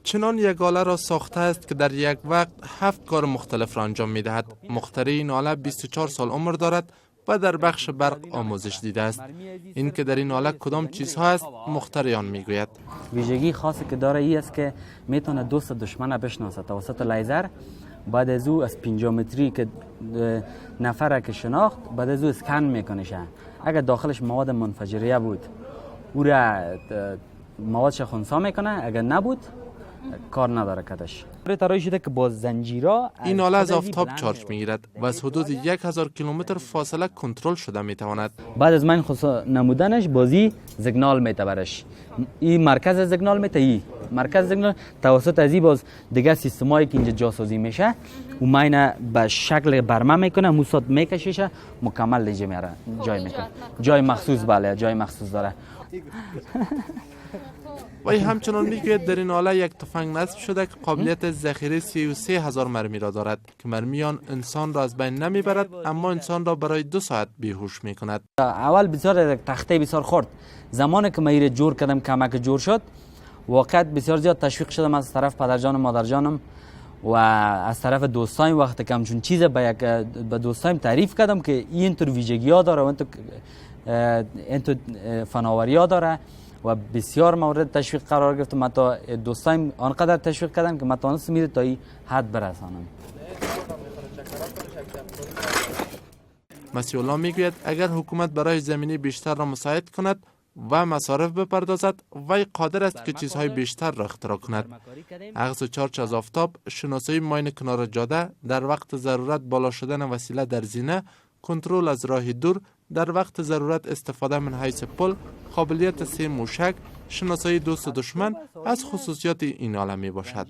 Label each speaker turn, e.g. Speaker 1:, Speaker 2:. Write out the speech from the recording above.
Speaker 1: چنان یک آله را ساخته است که در یک وقت 7 کار مختلف را انجام می دهد. مخترع این آله 24 سال عمر دارد و در بخش برق آموزش دیده است. این که در این آله کدام چیزها است، مخترعان می گوید.
Speaker 2: ویژگی خاصی که داره ای است که میتونه دوست دشمن بشناسه توسط لیزر. بعد از او از 50 متری که نفر که شناخت، بعد از او اسکن میکنه. اگر داخلش مواد منفجریه بود، او را موادش خنثی میکنه، اگر نبود کار نداره کدش. طراحی شده که با زنجیرا
Speaker 1: این آله از آفتاب چارج میگیرد و از حدود 1000 کیلومتر فاصله کنترل شده میتواند.
Speaker 2: بعد از ماین خنثی نمودنش، بازی زگنال میته برش. این مرکز زگنال میته، ای مرکز زگنال توسط از این باز دیگه سیستمایی که اینجا جاسازی میشه و ماین به شکل برمه میکنه، موساد میکشیشه، مکمل دیگه میاره جای میکنه، جای مخصوص، بله، جای مخصوص داره.
Speaker 1: وی همچنان میگوید در این آله یک تفنگ نصب شده که قابلیت ذخیره 33,000 مرمی را دارد که مرمی آن انسان را از بین نمیبرد، اما انسان را برای 2 ساعت بیهوش میکند.
Speaker 2: اول بسیار یک تخته بسیار خرد. زمانی که من جور کردم، کمک جور شد، واقعا بسیار زیاد تشویق شدم از طرف پدرجانم، مادرجانم و از طرف دوستایم. وقتی که همچون چیز به یک به دوستایم تعریف کردم که اینطور ویژگی ها داره و اینطور فناوری ها داره و بسیار مورد تشویق قرار گرفتم. حتی دوستایم آنقدر تشویق کردن که من توانستم میره تا این حد برسانم.
Speaker 1: مسیح الله میگوید اگر حکومت برای زمینی بیشتر را مساعد کند و مصارف بپردازد، وی قادر است که چیزهای بیشتر را اختراع کند. اخذ چارج از آفتاب، شناسایی ماین کنار جاده، در وقت ضرورت بالا شدن وسیله در زینه، کنترل از راه دور، در وقت ضرورت استفاده من حیث پل، قابلیت سه موشک، شناسایی دوست و دشمن از خصوصیات این آله می باشد.